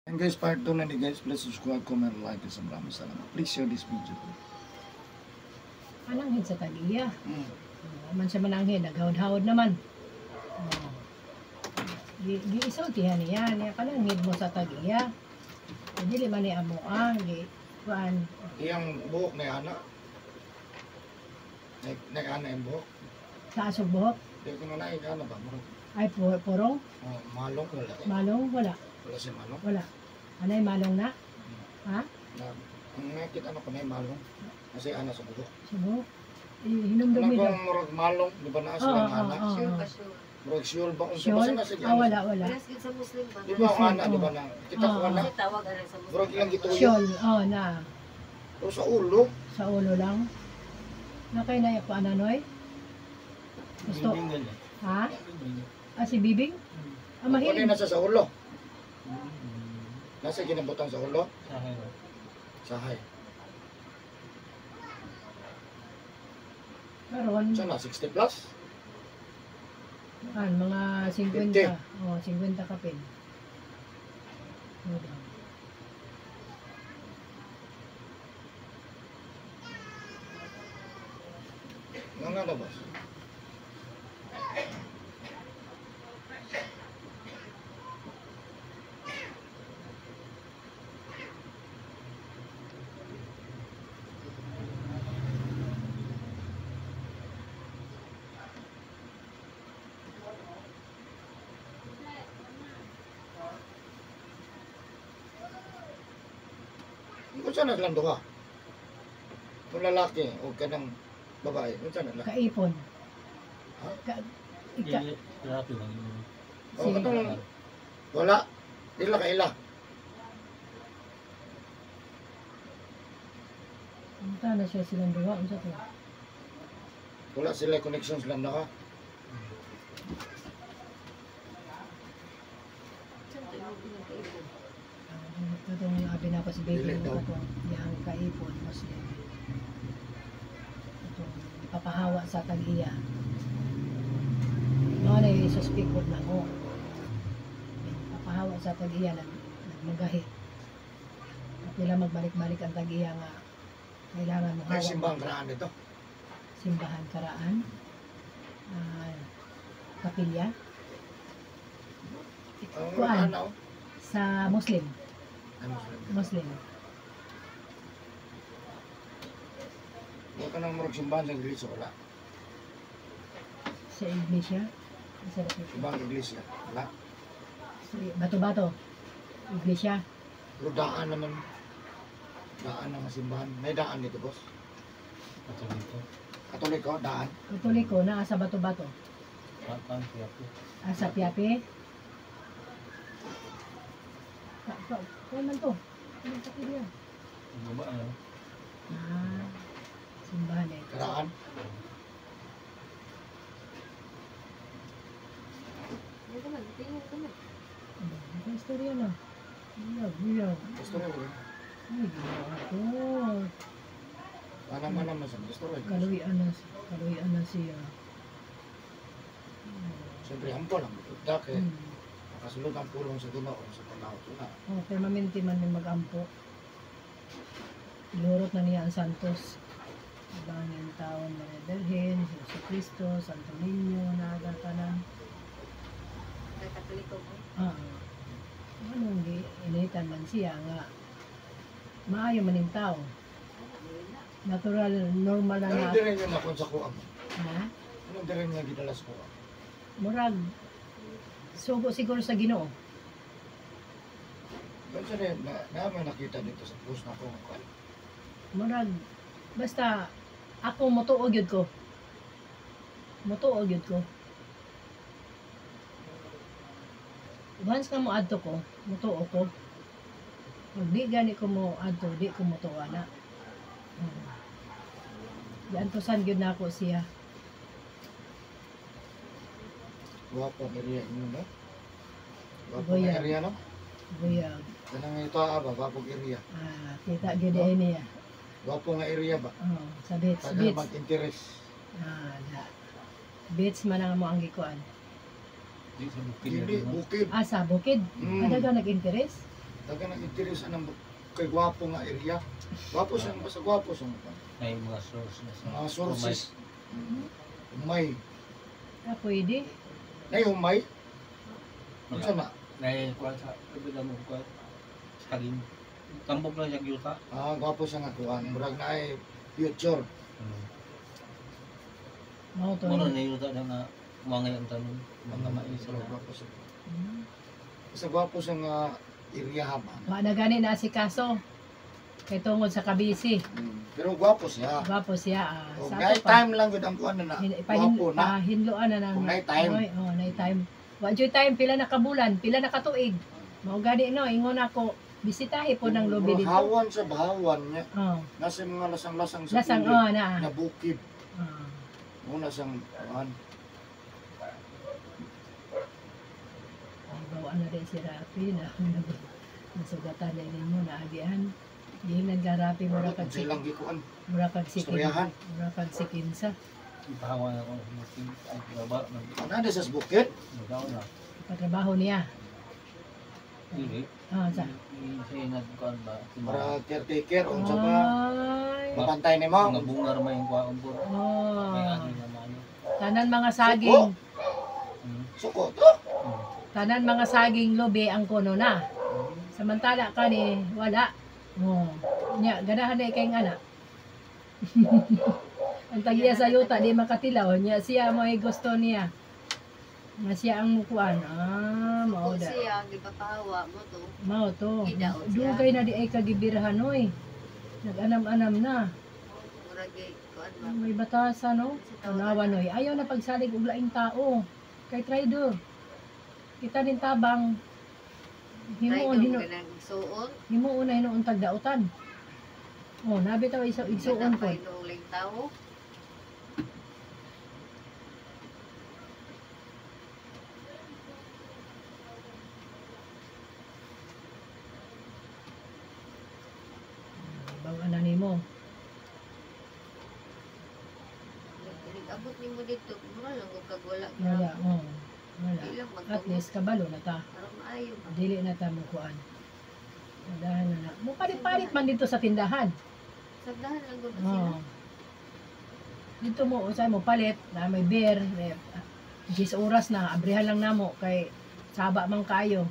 And guys, part 2 na ni guys. Please subscribe, comment, like, and maraming salamat. Please share this video. Pananghid sa tag-iya. Man siya mananghid, naghawod-hawod naman. Oh. Giisultihan niya, niya pananghid mo sa tag-iya. Dili man ni amo ah, gi kuan. Iyang buhok na ana. Na ana yung buhok. Taas og buhok. Di ko na naik ana ba? Murag, Ay purong, oh, malong wala eh. Malong wala, Wala siya malong. Wala. Anay malong na? Ha? Na, ang nakita na ko na yung malong. Kasi ana sa buhok. Sa buhok. Hinumdumi Ano daw. kung murag malong, di ba naa Oo, sila oo, ana? oo. Sure ka, sure. Murag sure ba? Unsa Sure? ba sila sige? Ah, wala, wala. Parehas gyud sa Muslim ba? Di ba ang ana, di ba na? Kita ko ana. Kasi tawag ana sa Muslim. Murag ilang gituyo. Sure, oh na. Pero sa ulo, Sa ulo lang. Nakay na ko ananoy? Gusto? Ha? Ah, si Bibing? Ah, wala mahilig. na siya sa ulo. Nasa ginabutan sa ulo? Sahay. Karon, Sana, 60 plus? an, mga 50. 50. Oh, 50 kapin. Ano daw? Nga nga na, boss. Kung saan silang duha? Kung lalaki o kanang babae, kung saan na? Kaipon. Ha? Ka, ika, O si, katong wala, dila kaila. Unta na siya silang duha, unsa to? Wala sila connection silang duha. Saan to imong ilang kaipon? Ah, katong abi na ko si Baby Dili mo daw. katong iyang kaipon Muslim. Katong papahawa sa tag-iya. Mao na yung suspect na ko. Papahawa sa tag-iya nagmagahi. Kapila magbalik-balik ang tag-iya nga kailangan mo May hawa. simbang karaan dito. Simbahan karaan. Ah, kapilya. Ang Kuan. ano? Sa Muslim. Ay, Muslim. Muslim. Huwag ka nang murag simbahan sa iglesia, wala. Sa iglesia. Sa Simbahan sa iglesia, wala. Sa Bato-bato. Iglesia. Pero daan naman. Daan ang simbahan. May daan dito, boss. Katoliko, daan. Katoliko na sa Bato-bato. Ah, sa Piape. Kuan man to. Anong kapilya? Ah, simbahan eh. Karaan. Hindi ka man, tingin ka man. Ano, istorya na. Biyag, biyag. Gusto rin. Ay, ginawa ko. Ano man naman sa gusto rin. Kaluyan na siya. Siyempre, ampo lang. Ito kay makasulod ang pulong sa Ginoo sa panahon na. Oh, permanente man may mag-ampo. Ilurot na niya ang Santos. Abangin taon, Maria Virgen, Jesu Cristo, Santo Niño, naga tanan. Kay Katoliko mo. Ah, anong gi initan man siya nga maayo man yung tao. Ano, wala. Natural, normal na Ano na. din yung nakon sa kuha mo? Ha? Ano din nga gidala sa kuha? Murag, sugo siguro sa Ginoo. Doon sa na, na, may nakita dito sa post na ko. Murag, basta ako motuo gyud ko. Motuo gyud ko. Once nga mo adto ko, motuo ko. Pag di gani ko mo adto, di ko motuo na. Giantosan gyud nako siya. Gwapo ang area inyo, no? Gwapo ang Goya. area, no? Buyag. Kanang ito, ah, ba? Gwapo ang area. Ah, kita gyud ay niya. Gwapo nga area ba? Oh, sa beach, Tagal beach. mag-interest. Ah, da. Beach man ang mo ang gikuan. Dili, bukid. Ah, sa bukid. Adaga nag-interest. Dagan ang interes anang kay gwapo nga area. Gwapo siya, basta gwapo siya. May mga source na sa Mga sources. Humay. Ah, pwede. Nay humay. Unsa na? Nay kuan sa kabila mo kuan. Saging. Tambok lang siya yuta. Ah, gwapo siya nga kuan. Murag na ay future. Mao to. Muna na yuta na nga mangay ang tanom. Mga mais Pero na. gwapo siya. Basta gwapo siya nga area ba. Wa na gani na si kaso. Kay tungod sa kabisi. Pero gwapo siya. Gwapo siya. Ah. Oh, Sa nay ato pa. time lang gud ang kuan na na. Gwapo na. Pahinloan na nang. Kung nay time. Oy, oh, nay time. Wa joy time pila na kabulan, pila na katuig. Mao gani no, ingon ako, bisitahi po ng lobi dito. Hawan sa bahawan niya. Oh, Nasa mga lasang-lasang sa lasang kilid, oh na. na bukid. Oh. Muna siyang kuan. Ay, bawaan na rin si Rafi na nasugatan na rin mo na agian. Gihingan ka Rafi mura kag si Silang gikuan. mura kag si Istoryahan. mura kag si Kinsa. Ipahawa na ako sa bukid. Ay, baba. Ano sa bukid? Nagdaon na. Patrabaho niya. Dili. Ah, sa. Siya nagkuan ba? Para caretaker unsa ba? Ay. Mabantay nimo. Mga bungar may yung kuan bro. Oh. May agi na mano. Tanan mga saging, Suko to. Tanan mga saging lobe ang kuno na. Samantala kani wala. Oh. Nya ganahan na kay anak. Ang tagiya sa yuta di makatilaw nya siya mo ay gusto niya. Nga siya ang mukuan. Ah, mao Kung da. siya, gipapahawa mo to. Mao to. Gidaot siya. Dugay na di ay kagibirhan oy. Nag-anam-anam na. Murag eh, kuan ba? May batasan no. Tanawa noy. Ayaw na pagsalig og laing tao. Kay traidor. Kita din tabang himuon Himuon hino ganang igsuon. himuon na hinuon tagdautan. Oh, nabi taw isa igsuon ko. Ganang pa tao. Bawa na nimo. Nag-abot nimo dito, mura lang og kag wala. Wala, oh. Wala. Di lang At magtungod. least kabalo na ta. Aron maayo ba? Dili na ta mo kuan. Dahan na na. Mo palit-palit man dito sa tindahan. Sagdahan lang gud sila. Oh. Dito mo usay mo palit na may beer, may 10 oras na abrihan lang namo kay saba man kayo.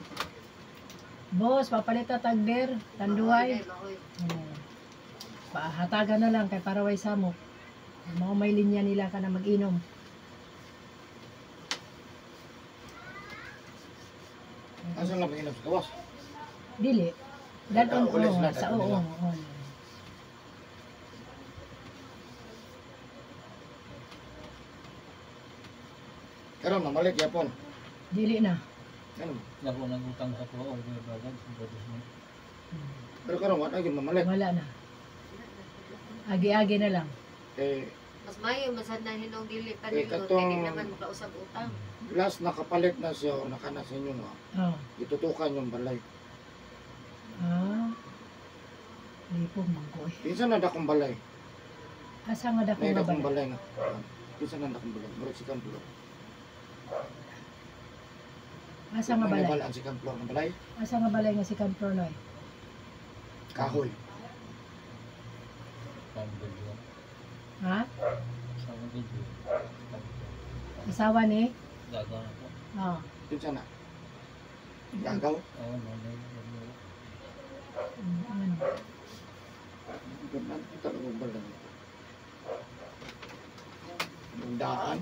Boss, papalit ta tag beer, tanduay. Maoy, maoy. Oh. Pahatagan na lang kay para way samok. Mao may linya nila ka na mag-inom. Asa lang mainom sa gawas? Dili. Dadon Uli oo, sila, sa dadon oo, nila. oo. Karon mamalit yapon. Dili na. Ano? Nako nagutang sa kuha og mga bagag sa brothers mo. Pero karon wala gyud mamalit. Wala na. Agi-agi na lang. Eh Mas maayo man sad na hinong dili pa Eh, nilo kay di katong- naman makausab utang. last nakapalit na siya o nakana sa inyo nga. Oh. Itutukan yung balay. Ah. Lipong mangkoy. Kinsa na dakong balay? Asa nga dako Nay nga dakong balay? balay nga. Kinsa na dakong balay? Murag second floor. Asa nga May balay? nabala ang second floor ng balay. Asa nga balay nga second floor noy? Kahoy. Pang video. Ha? Sa video. Asawa ni? Gagaw na po. Oh. Kinsa na? Gagaw. Oo, no, no, no. Ano? Kita ko balay. Yung daan.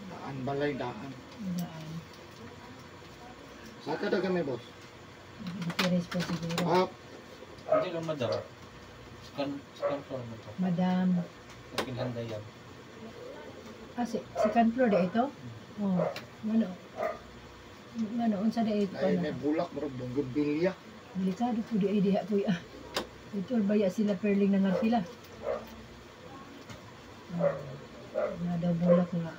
Daan balay daan. Daan. Saka daw kami boss. Gutierrez po siguro. Ah, Hindi lang madam. Second floor mo to. Madam. Kinhanda yan. Ah, si, second floor di ito? Oh. Ngano? Ngano unsa di ito? ay Ano? may bulak murag bougainvillea. Delikado po di ay diha po ah. Ito baya sila perling na nga sila. Oh, na daw bulak nga.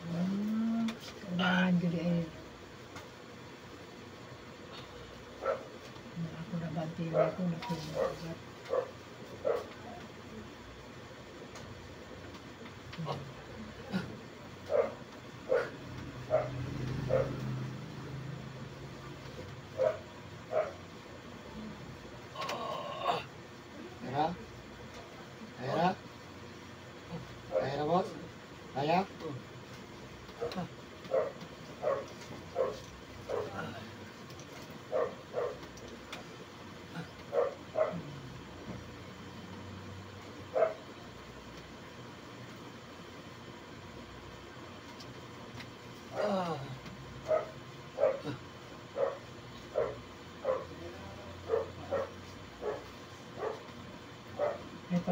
Ah, kailangan gyud ay. Na ako na bante ko na ko.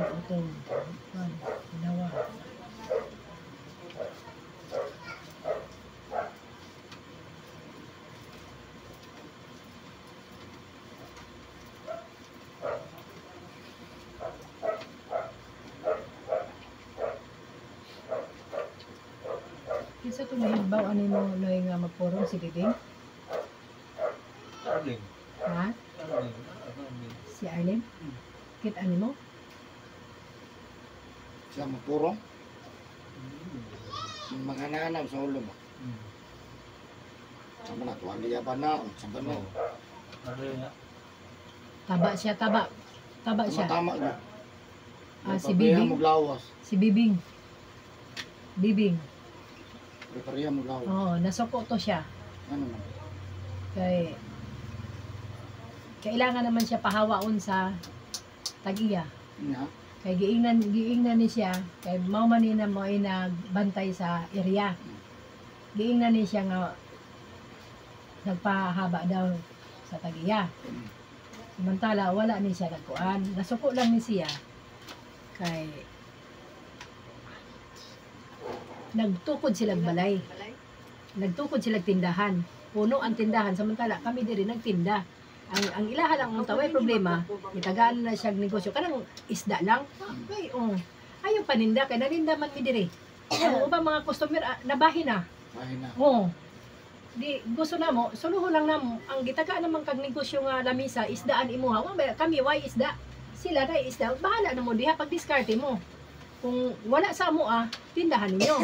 Pag-utong. Kuan, ginawa. Kinsa to nahimbaw ani mo noy nga magpurong si Bibing? Arlene. Ha? Arlene. Arlene. Si Arlene? Hmm. Kit ani mo? Siya mapurong. Mm. Mga nanam sa ulo mo. Mm. Sama na, tuwaliya ba na? O sa ba na? Oo. Arlene na. Taba siya, taba. Taba siya. Tama-tama yun. Ah, si Pareha Bibing. mo lawas. Si Bibing. Bibing. Pareha mo lawas. Oo, nasuko to siya. Ano man? Kay kailangan naman siya pahawaon sa tag-iya. Nga. Kay giingnan giingnan ni siya kay mao man ni na mo ay nagbantay sa area. Giingnan ni siya nga nagpahaba daw sa tag-iya. Samantala wala ni siya nagkuan. Nasuko lang ni siya kay nagtukod silang balay. Balay. Nagtukod silang tindahan. Puno ang tindahan samantala kami diri nagtinda. Ang ilaha lang ang taway problema, gitagaan na siya negosyo kanang isda lang. Ay, oh. Ayaw paninda kay naninda man mi diri. Ang ubang mga customer nabahin na. Bahay na. Oo. Di gusto namo, suluho lang namo ang gitagaan naman kag negosyo nga lamisa, isdaan imuha. Wa ba kami way isda. Sila na isda. Bahala na mo diha pag diskarte mo. Kung wala sa amo tindahan ninyo.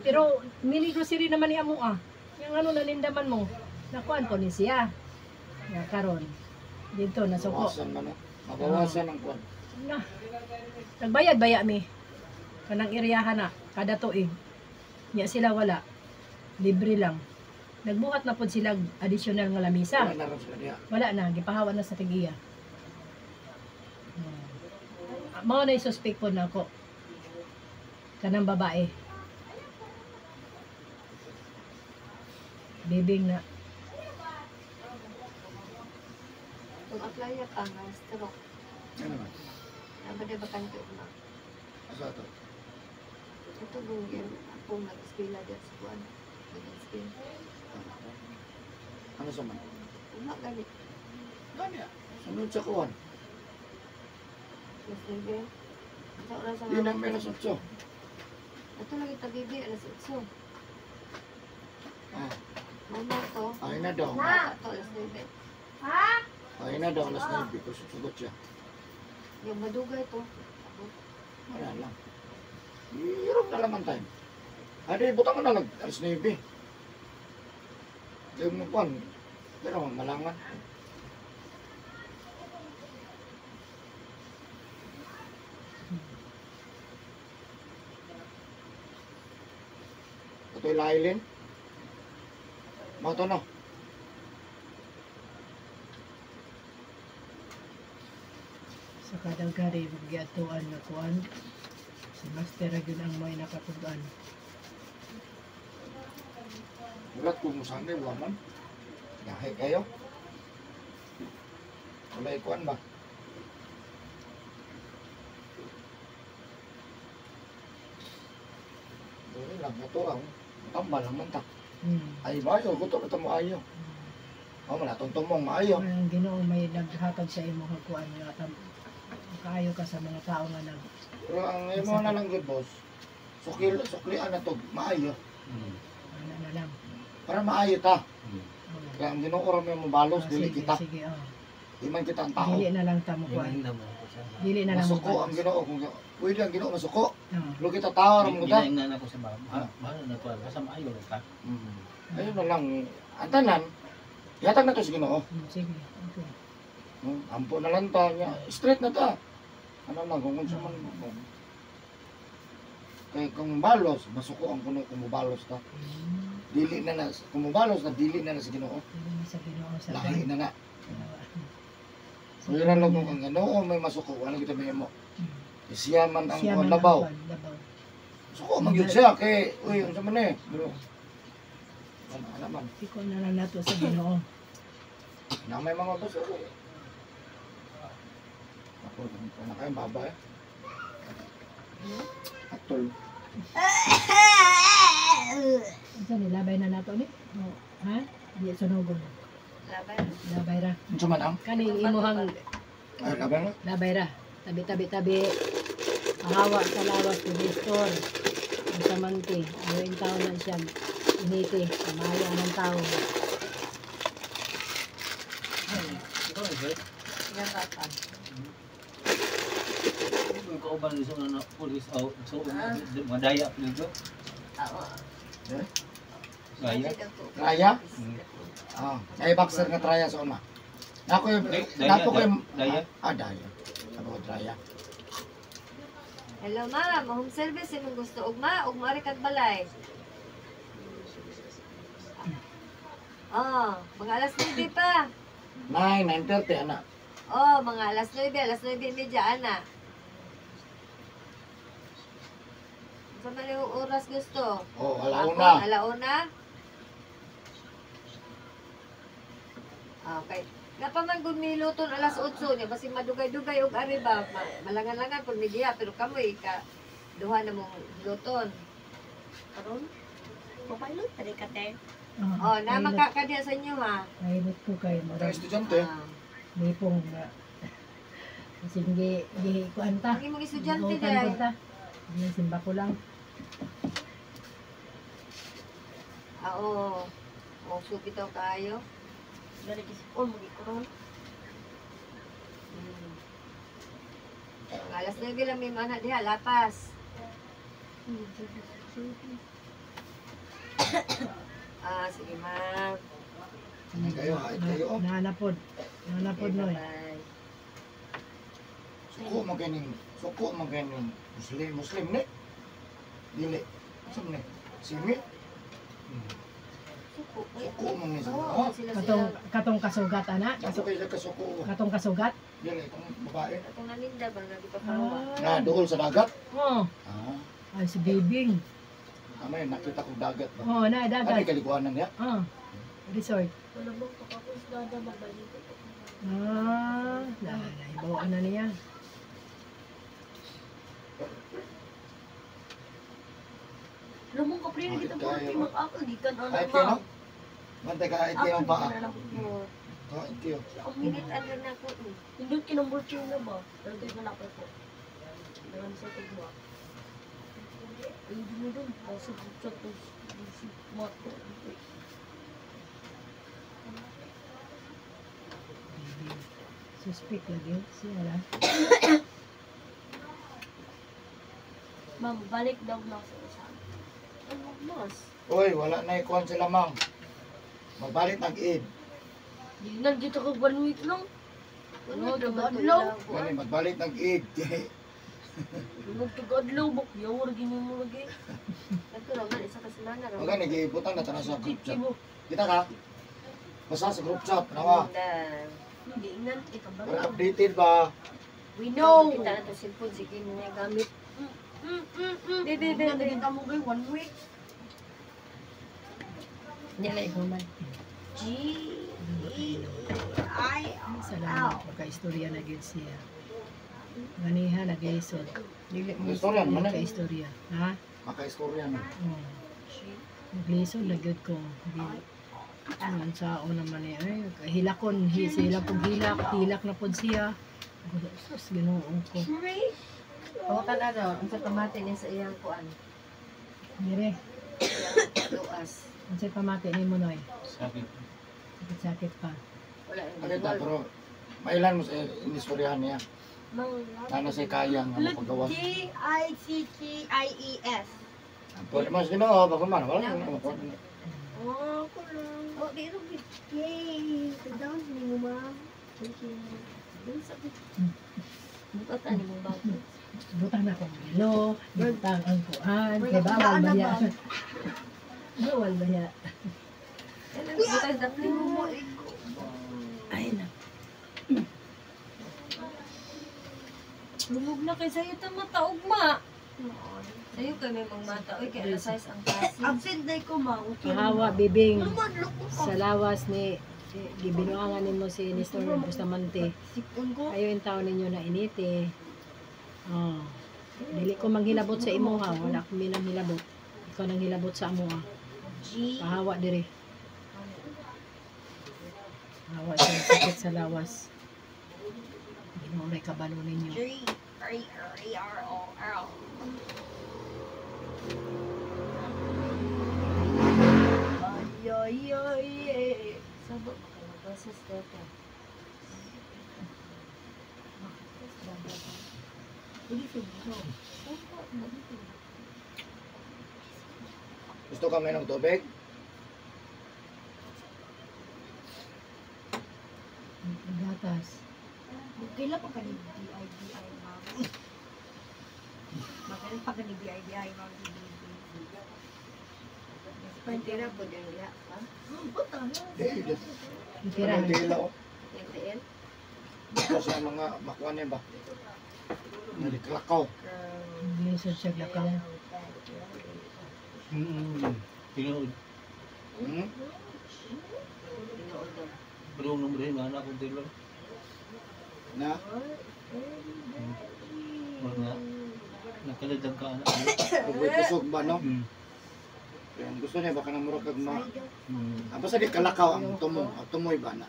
Pero mini grocery naman ni amo ah. Yung ano nanindaman mo, nakuan ko ni siya. Ya karon. Dito nasuko. Mabawasan man. Oh. Mabawasan ang kuwan. Na. Nagbayad baya mi. Kanang iriyahan na kada tuig. Nya sila wala. Libre lang. Nagbuhat na pod sila additional nga lamisa. Wala na rin sila diha. Wala na, gipahawa na sa tigiya. Mao na suspect po nako. Kanang babae. Bibing na. Kung apply ka nga stroke. Ano man? Nabada bakante ugma. Asa to? Ito gungin akong nag-eskwela dyan sa kuan. Nag-eskwela. Ano sa man? Ugma gani. Gani ah. Sunod sa kuwan. Mas 9. Sa oras Di na may alas 8. Ito lagi tabibi alas 8. Ah, Mama to. ay na daw. Na. Ito alas 9. Ay na daw alas 9. Kasi sugot siya. Yung madugay to. Wala lang. Hirap na lang ang time. Ay, butang ko na lang. Alas 9. Di mo kuwan. Pero malangan. Ito'y lailin. Mga to no. Sa kadagari giatuan nga kuan. Si Master ra gyud ang may nakatug-an. Mulat kung musanay, waman. Yahe kayo. Wala ikuan ba? Dili lang, ito ang tambal lang man ta. Ay, maayo, gusto kita mo ayo. Oh, wala tong tumong maayo. Ang Ginoo may naghatag sa imo nga kuan nga kaayo ka sa mga tao nga nag Pero ang imo na lang good boss, sukil, suklian na to, maayo. Ana na lang. Para maayo ta. Oo. Kaya ang Ginoo ra may mobalos, Ah, dili sige, kita. Sige, oh. Di man kita ang tao. Dili na lang ta mo kuan. Ginaingnan mo ako sa Dili na lang mo Masuko ang Ginoo kung pwede ang Ginoo masuko. Oo. Pero kita tao ra mo ta. Ginaingnan ako sa mga. Mahal na to. Basta maayo lang ka. Ayun na lang. Ang tanan, ihatag na to sa Ginoo. Sige, okay. Ampo na lang ta. Nya, straight na ta. Ano lang, kung unsa man. Kay kung balos, masuko ang kuno kung mobalos ta. Dili na na, kung mobalos na, dili na na sa Ginoo. Dili na sa Ginoo sa Lahi na na. So yun lang kung ang Ginoo may masuko, wala kita may mo. Siya man ang Siya man ang labaw. labaw. Suko man gyud siya kay uy unsa man eh. Pero ano ano man. Ikaw na lang nato sa Ginoo. Na may mga boss ako. Ako na kayo baba eh. Atol. Unsa ni labay na nato ni? Oh, ha? Di sunogon. Labay. Labay ra. Unsa man ang? Kani imuhang Ay, labay na. labay ra. Tabi tabi tabi. Ahawa sa lawas ni Nestor. Ang samante. Ang taon na siya. Initi. Maya ng tao. Ikaw na sir. Yan ka pa. Kung kauban sa na pulis aw so madaya dito. Oo. Eh? Gaya. Raya? Ah, ay boxer nga traya sa una. Nako yung Daya, nato ko yung daya. Ah, daya. Sabi ko traya. Hello ma'am, home service imong gusto ugma, ugma ri kag balay. Oh, mga alas 9 pa. 9, 9:30 ana. Oh, mga alas 9, alas 9:30 ana. Sa man yung oras gusto? Oh, alauna. Alauna? Okay. Napa man gud miluton alas 8 nya basi madugay-dugay og ari ba malangan-langan pud mi diha pero kamoy ka duha na mong luton. Karon, mapalot pa rin ka, te. Oh, na ka diha sa inyo ha. Kahilot ko kay Mga murag estudyante. Ah. lipong na. Sige, gi kuan ta. Ang imong estudyante Gihutan dai. ko ta. Di, simba ko lang. Ah, oo. Oh, suki daw kayo. Dari kisipon, magikuron. Mga alas 9 lang may mana diha, lapas. Ah, sige ma'am. Ay, kayo, hait kayo. Oh. Naanapod. Naanapod Okay, no eh. bye-bye. Suko man kaning, suko man kaning Muslim, Muslim ni. Dili. Unsa man ni? Simi. Suko. Suko man ni. Oo, Oh, sila Katong sila. katong kasugat ana. Ako kayo sa kasuko. Katong kasugat. Dili itong babae. Katong naninda ba nga gipapawa. Na duol sa dagat. Oh, Ah, ay si Bibing. tama yun, nakita ko dagat ba. Oh, na Ano dagat. kaliguanan niya? Oh. Resort. Wala bang kakapos dada magbalik ko. Ah, na naibaw na niya. Alam mo, kapre, Bakit kita po tayo? mag-akal, di ka na Kahit kayo, no? Bantay ka, kahit kayo ang paa. Oo. Kahit kayo. Init ano na ko eh. Hindi kinumburtyo na ba? Lagay na lakay ko. Dagan sa tugma. Ay, hindi mo dun. Kaso, sa si Mato. Bibing. Suspect lagi siya lah. Ma'am, balik daw na sa usahan. Ano mas? Uy, wala na ikuan sila, ma'am. Magbalik nag-id. Di na, dito ka one week lang. Ano Ano, naman to tagadlaw? ilang kuan? Gani, magbalik nag-id. Ano, tagadlaw? Bakyaw, gini mo lagi. Kato raman isa ka semana ra. Huwag gani, gibutan na tara sa group chat. Titi mo. Kita ka? Basta sa group chat, nawa. Dan. Hindi, inan, ikaw ba? Para updated ba? We know! Kita na to cellphone sige niya gamit. Be, Be, be, be, be. Nakita mo kayo, one week. Niya na ikaw man. G, E, I, Salamat pagka-istorya na gyud siya. Ganiha naglisod. Dili, istorya man eh. Ka-istorya. Ha? Maka-istorya na. Oh. Naglisod na gyud ko. Ang sao naman eh. Ay, hilakon, sila pug hilak, hilak na pod siya. Sus, Ginoo ko. Three. Hawakan ano, unsa pamati niya sa iyang kuan. Dire, Luas. unsay pamati nimo noy? Sakit. Sakit-sakit pa. Wala yung Pakita, pero mailan mo sa inistoryahan niya. Ano siya kaya nga mapagawa. G, I, C, T, I, E, S. Pwede mas Ginoo, baka man, wala na mo. Oh, ako lang. Oh, di ro gid. Yay! Down ni mo, ma'am. Thank you. Dun sa Bukat ani mong bato. Butang na akong gilo, butang ang kuan, Wala kay bawal akong ba daan na ya? Bawal ba ya? Bukat dapli mo. Ay na. Lumog na kay sayo ta mata ugma. Sayo kay may mga mata oy kay alas size ang klase. Absent day ko, ma'am. Okay. Pahawa, bibing. Naman, loko ka. Sa lawas ni gibinuangan nimo si Nestor Bustamante. Sipon ko. Ayo yung tao ninyo na initi. Oh. Dili ko manghilabot sa imo ha, wala ko minang hilabot. Ikaw nang hilabot sa amo ha. G. Pahawa dire. Hawa siya sakit sa lawas. Ginoo ray kabalo ninyo. G. R E R E R O L. Ay, ay, ay, ay. Sabo makalabasa sa data. Gusto ka may ng tubig? Gatas. Kailan pa ka ni B-I-B-I, ma'am? Magkailan pa ka ni B-I-B-I, ma'am? Pantira po din diha, ha? What the hell? Di, di. Tira. Anong tila oh. NTL. Gusto sa mga makuha niya ba? Naliklakaw. Lisod siya lakaw. Tinuod. Hmm? Tinuod daw. Pero nung rin, nga na akong tilo. Na? Mga nakalidag ka anak. Pag kusog ba no? Hmm. Kaya ang gusto niya baka namura kag ma. Hmm. Ah, basta di kalakaw ang tumo, ang tumoy ba na.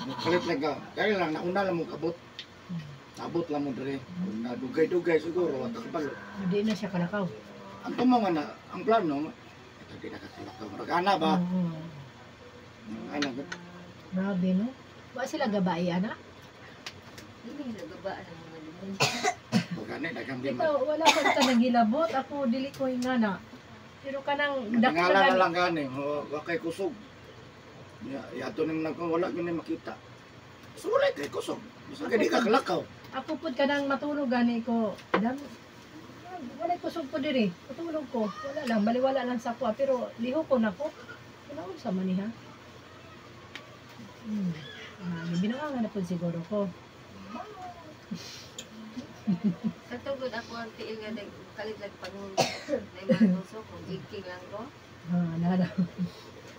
Nagpalit lang ka. Kaya lang nauna lang mo kabot. Abot lang mo dire. Kung nadugay-dugay siguro at kabalo. Hindi na siya kalakaw. Ang tumo nga na, ang plano, ito di na kakalakaw. Murag ana ba? Oo. Ana Grabe no. Wa sila gabai ana. Dili nagabaan ang mga limon. Pag ani daghang di Ikaw wala pa ka naghilabot, ako dili ko ingana. Pero kanang dako Tingala na na lang gani, wa kay kusog. Ya, yato ning nagko wala gyud ni makita. So wala kay kusog. Basta kay di ka kalakaw. Ako pud kanang matulog gani ko. Dam wala kusog po diri. Matulog ko. Wala lang, baliwala lang sa kuha pero liho ko nako. Wala sa man ha. Ah, binuangan na pud siguro ko. Katugod ako ang tiil nga kalit lang pangun. Nay manusok kung iking lang ko. Ah, nala.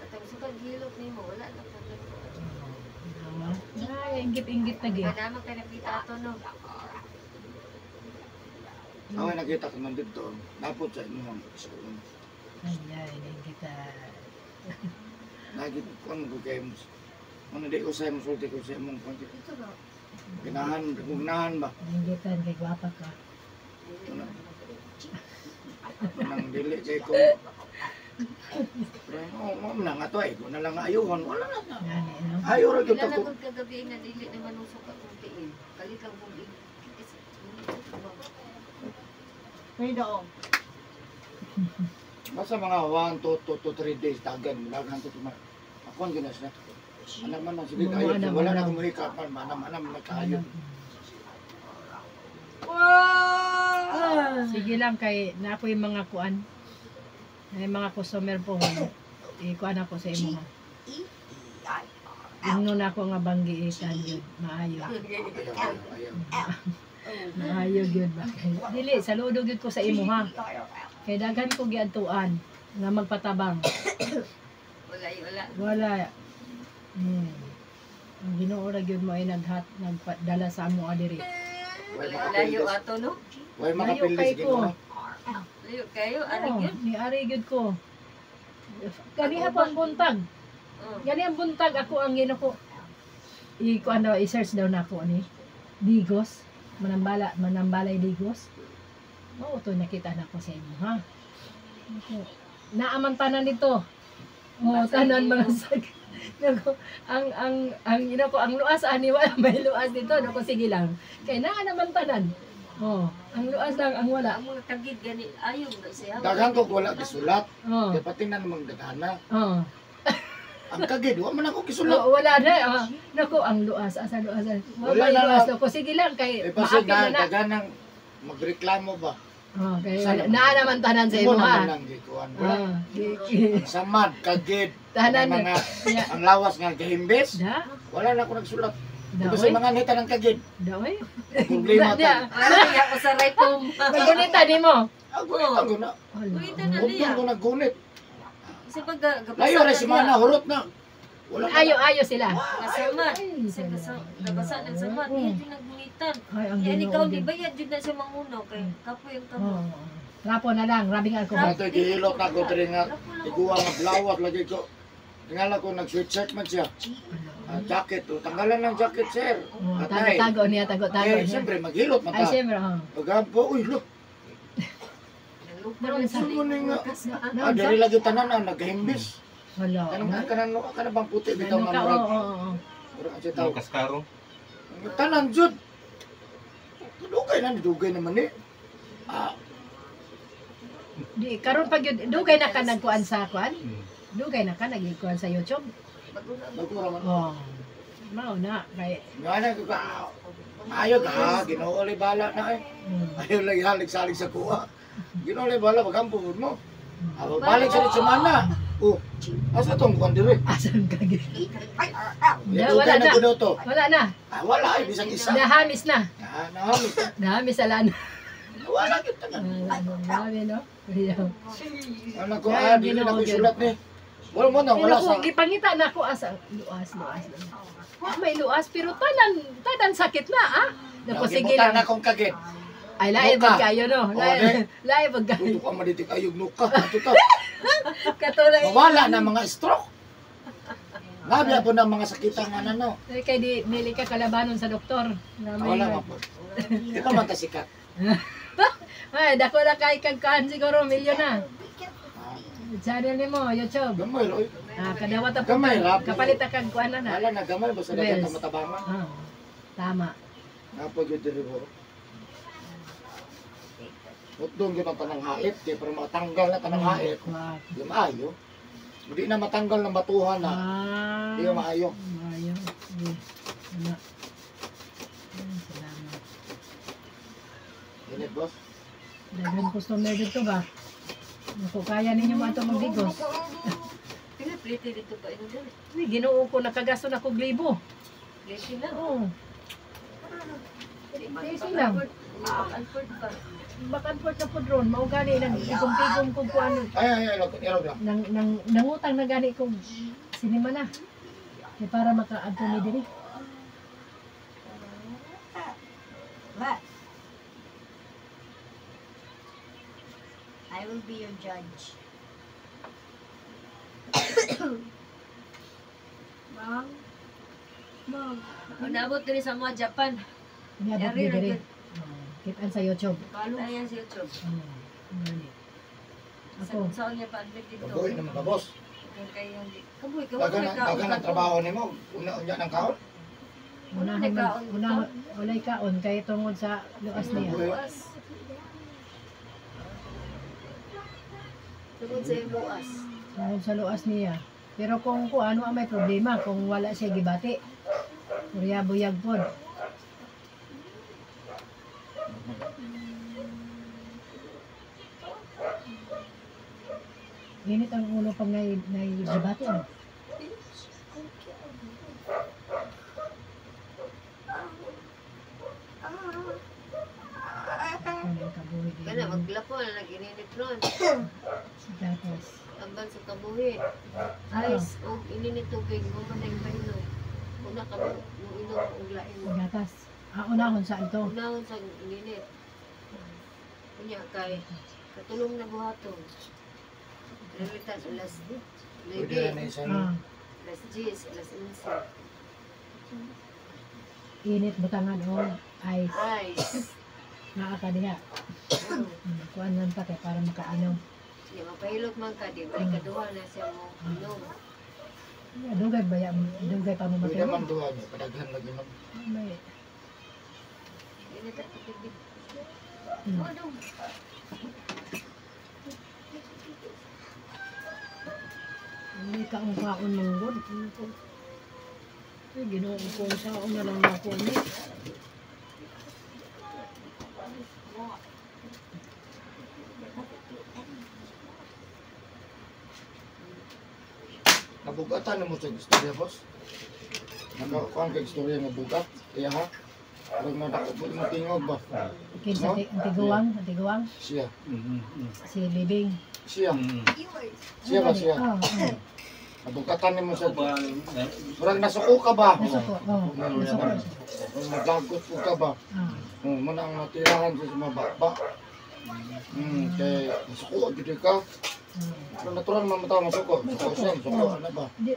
Atong sukad hilok nimo wala na po. Ay, inggit-inggit na gyud. Kana man kay nakita ato no. Ako ay nakita ko man dito, napot sa inyo ang isuon. Ay, ay, nainggit ah. Nagit ko ano ko kay mo. Ano di ko sa mo sulti ko sa imong kwan. Ganahan, gugnahan ba? Nainggitan kay gwapa ka. Ano? Nang dili kay ko. Pero oh, mo na nga to ay ko na lang ayuhon, wala na. Gani, no? Ayo ra gyud Pila na ko. gud kagabi nga dili na manusok akong tiil. Kalit lang kong May daong. Basta mga 1, 2, 2 to 3 days dagan, dagan to tuma. Ako ang ginas na. Ano man ang sige kayo, Ano, wala na ano. akong mahikap man, mana mana man kayo. Sige lang kay na ako yung mga kuan. May mga customer po. Ikuan ako sa imo. Ingno na ako nga banggiitan yun. Maayo. Ayaw, ayaw, ayaw. Maayo gyud ba kay. Dili saludo gyud ko sa imo ha. Kay daghan ko giadtuan nga magpatabang. Wala wala. Wala. Ang Ginoo ra gyud mo ay naghat nagpadala sa amo diri. Way Layo makapildes. ato no. Way Layo makapildes kay ko. Ginoo. Layo kayo ari Oh, gyud. ni ari gyud ko. Ganiha po ang buntag. Oh. Gani ang buntag ako ang ginako. I kuan daw i-search daw nako ni Digos, manambala manambalay Digos. Oo, to nakita na ko sa inyo ha. Nako. Naaman tanan nito. Oh, Basa tanan ninyo. mga sag. Nako, ang ina ko ang luas ani wala may luas dito nako sige lang. Kay naa naman tanan. Oh, ang luas lang ang wala. Ang mga kagid gani ayo ba siya. Daghan ko wala gisulat. Oh. Kay pati na namang daghana. Oh. Ang kagid, wa man ako gisulat. Oo, wala na. Ah, nako, ang luas. Asa luas? Wala Wala na luas. lang. Nako, sige lang. Kay, Eh pasig maapil na na na. daghan ng magreklamo ba. Oh, kay, Sana- wala. Naa naman tanan sa Imo imo ha. naman ang gikuan. Wala. Ah, Ang samad, kagid, Tanan ang mga Ya. ang lawas nga gihimbes. Da? Wala na ako nagsulat. Da, Ito sa oy. mga nita ng kagid. Da, oy. Problema Da, ta. Wala niya ako sa raypom. Nagunita ni mo. Ako ito na. Hala. Gunita na Hugtong niya. ko naggunit. Sa pag gabasa Layo ra si na mana hurot na. Wala na. Ayo-ayo sila. Kasamat. Ay, Sa nabasa ng samat. Mm. Iya jud nagmunitan. Ay, ang Yan Ginoo. ikaw di bayad jud na siya mangunaw kay kapoy ang Oo. kamot. Rapo na lang, rabing alcohol. Ato gihilot na ko diri nga Rapo lang. iguwa nga blawat lagi ko. Tingala ko nag-sweatshirt man siya. Ah, jacket to. Tanggalan ng jacket, sir. Oh, Atay. tago-tago niya, tago-tago Eh, niya. siyempre maghilot man Ay, ta. siyempre, oh. Pagampo, uy, look. Naroon sa... Ano ni nga? Ah, Naroon sa... diri lagi tanan ang naghimbis. Wala. Kanang kanan kana bang puti bitaw Ano nga ka, oo, murag. oo, oo. Murag ang siya Ang tao. kaskaro. Tanan jud. Dugay na dugay naman eh. Ah, Di, karon pag yun, dugay na ka nagkuan sa kuan? Mm. Dugay na ka nagkuan sa YouTube? bago ra man. Oh. Mao na kay Nga na ko ka. Ayo ka, Ginoo lay bala na eh. Ayaw lang halig-salig sa kuha. Ginoo lay bala pagampo pud mo. Ah, balik sa semana. Oh, asa tong kuan diri? Asan ka gi? Ya, Wala dugay na na. kuno to. Wala na. Ah, wala ay bisag isa. Nahamis na. Ah, nahamis. Nahamis sa lana. Wala gyud tanan. Grabe no. Ayaw. Ano ko ah, dili na ko isulat ni. Wala mo na, wala Pero sa kung gipangita na ako asa luas luas. Wa may luas pero tanan tanan sakit na ah. Nako sige Gibutan lang. na akong kagit. Ay lahi Nuka. bag kayo no. Oo, Lahi di. lahi bag kayo. Uy, ka maditik ayog nuka. Ato ta. Katulad Mawala na mga stroke. Nabya po na mga sakita nga na no. Ay, kay di nili ka kalabanon sa doktor. Na may- Wala man po. Di pa man ta sikat. Ay, dako na kay kag kaan siguro milyon na. Ah, Channel nimo YouTube. Gamay roy. Ah, kadawat po. Gamay ra. Kapalit ta kag kuan na na. Wala na gamay basta daghan ta Bells. matabangan. Ah, tama. Napo gyud diri bo. Utdong gyud ang tanang hait kay para matanggal na tanang hait. Wow. Di maayo. Hindi na matanggal ng batuhan na. Ah. Di na maayo. Maayo. Sige. Ano? Ay, salamat. Init boss. Daghan customer dito ba? Naku, kaya ninyo mga ito magdigos. Pila plate dito pa ino dali. Uy, Ginoo ko, nakagasto na kog libo. Plate lang. Oo. Plate lang. Alford pa. Back and forth na po drone. Mao gani nang tigom-tigom kog kuan. Ay ay ay, ilog ilog lang. Nang nang nangutang na gani kog sinima na. Kay para makaadto mi diri. What? I will be your judge. Ma'am. Ma'am. Unabot diri sa mga Japan. Niabot Yari mi ra diri. gyud. Oh, Kitaan sa YouTube. Ayan sa YouTube. Oh, gani. Ako. Sa sa niya pa admit dito. Kabuhi naman ka boss. Kay kabuhi ka Dagan dagan ang trabaho nimo. Una unya ng kaon. Unahon man, unahon, walay kaon kay tungod sa luas niya. Luas. Tungod sa iyong luas. Tungod sa luas niya. Pero kung kuan wa may problema kung wala siya gibati. Kurya buyag pod. Init ang ulo pag nai naigibati ano. Ano ang kabuhi din. Kana maglapo na nag-ininit ron. Tapos, Tambal sa kabuhi. Ah. Ice og ininit tubig mo man ang painom. Una ka mo inom og lain. gatas. Ah, unahon sa ito. Unahon sa ininit. Unya kay katulong na buhaton. Remitan alas Pwede na 9, na isang Ah, alas 10, alas 11. init butangan o ice. Ice. Naa ka diha. Kuan lang ta kay para makainom. Di mapahilot man ka di balik kaduha na siya mo inom. Yeah, dugay ba ya, dugay pa mo Pwede man matulog. duha niya, padaghan lagi man. May Init at tubig. Hmm. Hindi ka ang kaon manggod. Ay, Ginoo ko sa na lang ako ni. Nabugatan na mo sa istorya, boss. Nakakuan kay istorya nga bugat. Iya ha. Huwag mo dako mo tingog ba? Kinsa No? ti ang tiguang, ang tiguang Siya. Si Libing. Siya. Siya ba siya? Oh, oh. Nabugatan nimo sa Ako ba? Murag nasuko ka ba? Nasuko. Oh, nasuko. Naglagot po ka ba? Ah. Mo na ang natirahan sa mga baba. Kay nasuko gid ka. Pero natural man mataw masuko. Suko siya, suko ano ba? Di,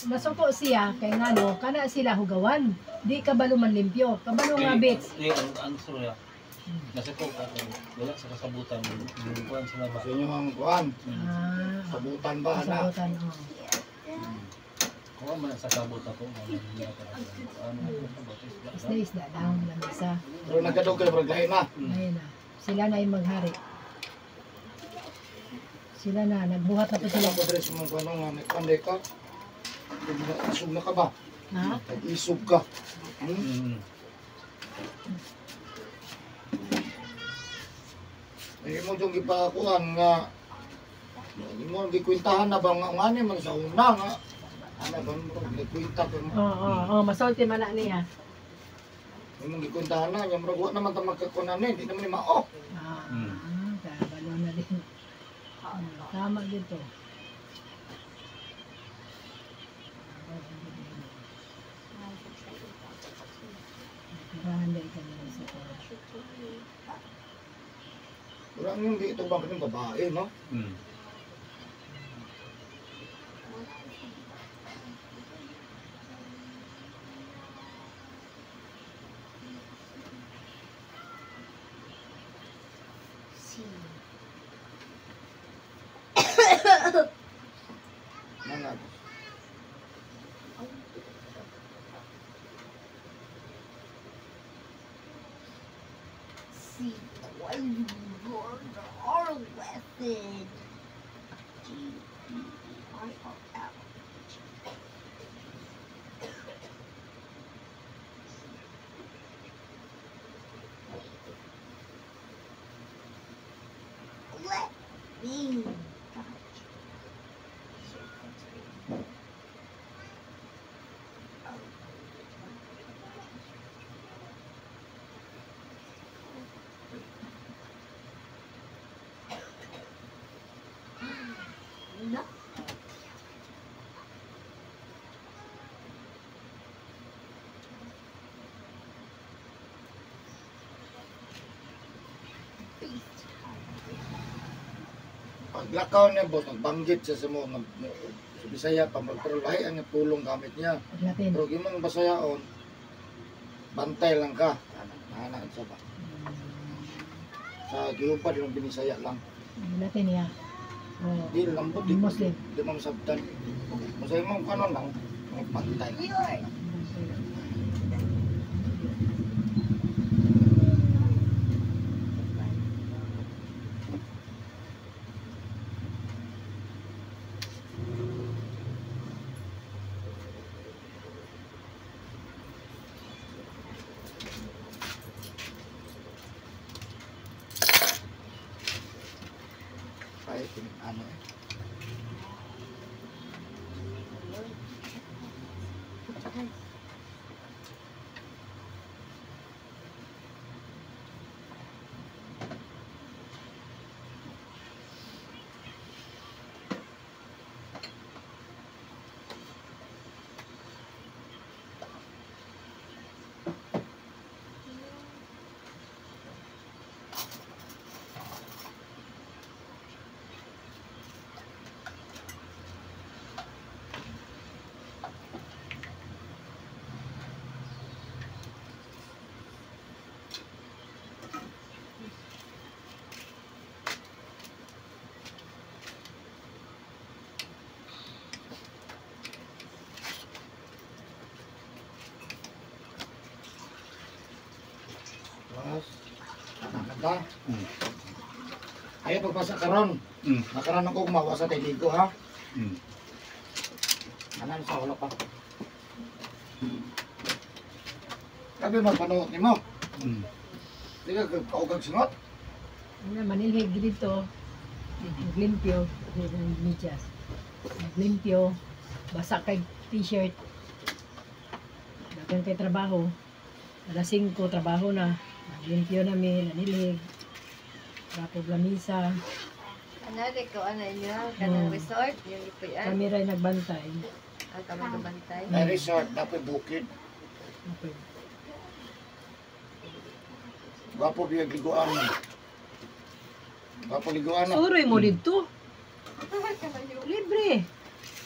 nasuko siya kay ngano kana sila hugawan. Di kabalo man limpyo. Kabalo nga bits. Di, ang surya. Nasuko ka. Wala sa kasabutan. Kuan sila ba? Sa inyo ang kuan, Ah, sabutan ba na? kasabutan. Oh. Kuan man sa sabot ako. Ano? Isda-isda lang lamesa. Pero nagkadugay murag lahi na. Ayun na. Sila na yung maghari. Sila na, nagbuhat na po Sila sila. ko diri sa mga kuan nga nagpanday ka. Isog na ka ba? Ha? Nag-isog ka. Hmm? Ay mo yung gipakuan nga imo gikwintahan na ba nga ngani man sa una nga ana ba mo gikwinta ko mo Oo, oo, oo, masulti man na niya. imong gikwintahan na nya murag wa naman ta magkakunan ni di naman ni mao. Ah, kabalo na din. Ah, tama dito. Tirahan dahil kami sa Wala ang yung ito bang kaning babae no? Mga C R method. G E I R L. Let me touch. No. Beast. Paglakaw niya boss nagbanggit siya sa mo sa Bisaya pa pero lahi ang pulong gamit niya. Latin. Pero imong Bisayaon bantay lang ka. Ana ana sa ba. Sa giupa di mo binisaya lang. Latin niya. Oh. Di lambot di Muslim. Di mo masabtan. Basta imong kanon lang bantay. Ay, ano eh. Anak Ayaw pagpasa karon. Nakaroon ako gumawa sa tiligo ha. Anan sa wala pa. Kabi magpanuot nimo. Di ka kaugag singot. Ano, manilhig dito. Naglimpyo. Medyas. Naglimpyo. Basa kay t-shirt. Dagan kay trabaho. Alas 5, trabaho na. Naglimpyo nami, nanilhig. Rapog lamisa. Ano ko ano inyo kanang resort yung ipuyan. Kami ray nagbantay. Ang kami kabantay. Na resort, dapat bukid. Okay. Gwapo biyag liguan. Gwapo liguan. No? Suroy mo dito. Libre.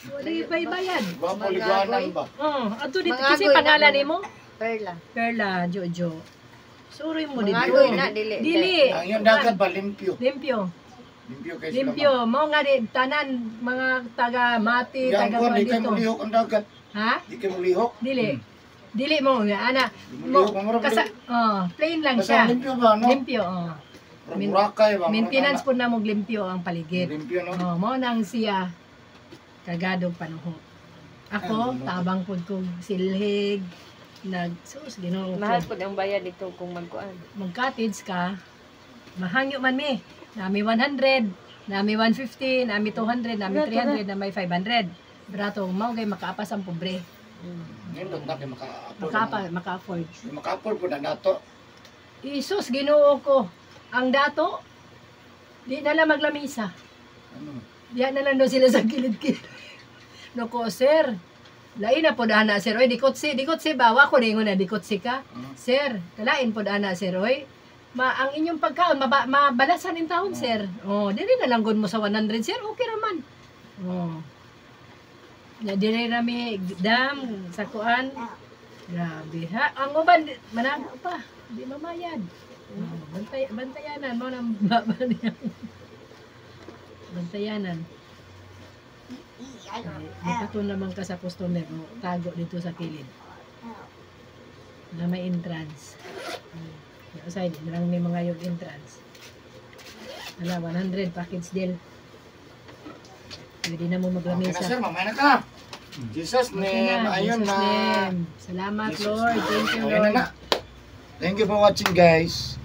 Wala pa bayad. Gwapo liguanan ba? Oh, ato dito Mga kasi agoy na pangalan mga- nimo? Perla. Perla Jojo. Suroy mo dito. Mga agoy na dili. Dili. Ang yung dagat ba limpyo? Limpyo. Limpyo kay sila. Limpyo. Mao nga di tanan mga taga Mati, Yang taga kuan kuan di kay dito. mulihok ang dagat. Ha? Di kay mulihok. Dili. Dili mo nga ana. Di Mo mulihok ang kasa oh, plain lang Basta siya. limpyo ba no? Limpyo oh. Murag Boracay ba? Murag Maintenance ana. po na mong limpyo ang paligid. Limpyo no. Oh, mo nang siya kagadog panuho. Ako, Ay, tabang pud kog silhig, nag sus Ginoo ko. Mahal pud ang bayad dito kung magkuan. Mag-cottage ka, mahangyo man mi. Nami 100, nami 150, nami 200, nami 300, nami 500. Brato, mao kay makaapas ang pobre. Nindot na kay maka-afford. Makaapa, maka-afford. Maka-afford po na nato. Isus, Ginoo ko. Ang dato, di na lang maglamisa. Ano? Diyan na lang daw sila sa kilid-kilid. Noko, sir. Lain na po ana, sir. Oy, dikotsi, dikotsi ba? Wa ko ningon na dikotsi ka. Sir, kalain po ana, sir. Oy, ma ang inyong pagkaon, mabalasan in taon, sir. Oh, dili na lang gud mo sa 100, sir. Okay raman. Oh. Na dili ra mi dam sa kuan. Grabe ha. Ang uban manago pa. Di mamayad. Oh, bantay bantayanan mo nang baba niya. Bantayanan. Ay, Magpatun naman ka sa customer mo, tago dito sa kilid. Na may entrance. Yung side, lang may mga yung entrance. Wala, 100 package deal. Pwede na mo Okay na maglamesa. sir, mamaya na ka. Jesus Okay name, na, ayun Jesus na. name. Salamat, Jesus Lord. Thank you, Ayun na Lord. na. Thank you for watching, guys.